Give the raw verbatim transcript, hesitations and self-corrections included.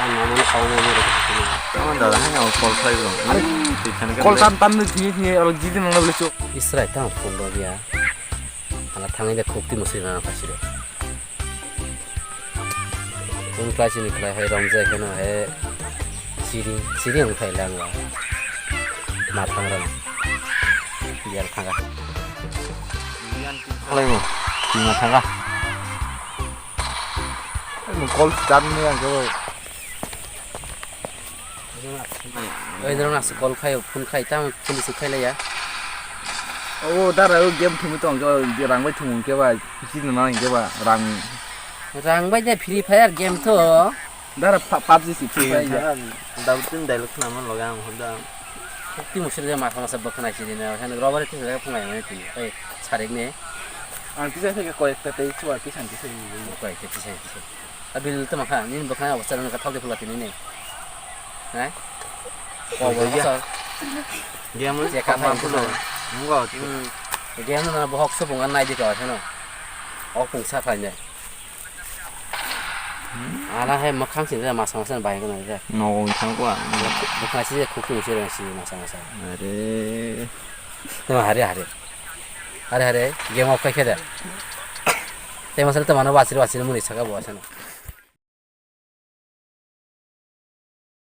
Ang mama no kau mama rok. Tamo dada hai no call khlai bro. Are, twi khana kol khe tam tam ni thini thini aro jidi nang le chok. Israi tang phone rok ya. Ala thangai de khukti musri rana phasiro. Phone khlai sini khlai hai romjai kheno he. Siri, siri ang phai lang la. Ma thang rana. Biar thanga. Khlai mo. Tima thanga. Mo call chan ni ang ko. Oi, dara na call khai, phone khai, tamo phone receive khai laya. O dara o game thumwi tong khe, rang bai thumung khe ba, chini na hingke ba, rang. Rang bai de Free Fire game to. Dara pa-, pubg si Free Fire ya. Daud tin dialogue khna man loge ang hoda. Ti musir de ma khana sa bakna si de na, han robare ti sa phungai mane ti. Oi, sarik ne. Ang ti sa ke koi ekta tei chua ti santi sa. Koi ekta ti sa ti sa. Abil tama kha, nini bwkhani obostha rwngkha thok de phula tini ni. Hai? Kobor bwsa. Game je ka thang phula. Nungo. Hmm. Game no bohok subung an nai di ka thano. Ok pung sa khai ne. Ana hai makhang sin de masa masa bai ko na de. No thang kwa. Bwkhani si khuk tu si si masa masa. Are. Tama hare hare. Hare hare game off khai khe de. Tei masa tama no basir basir muni saka bo asano.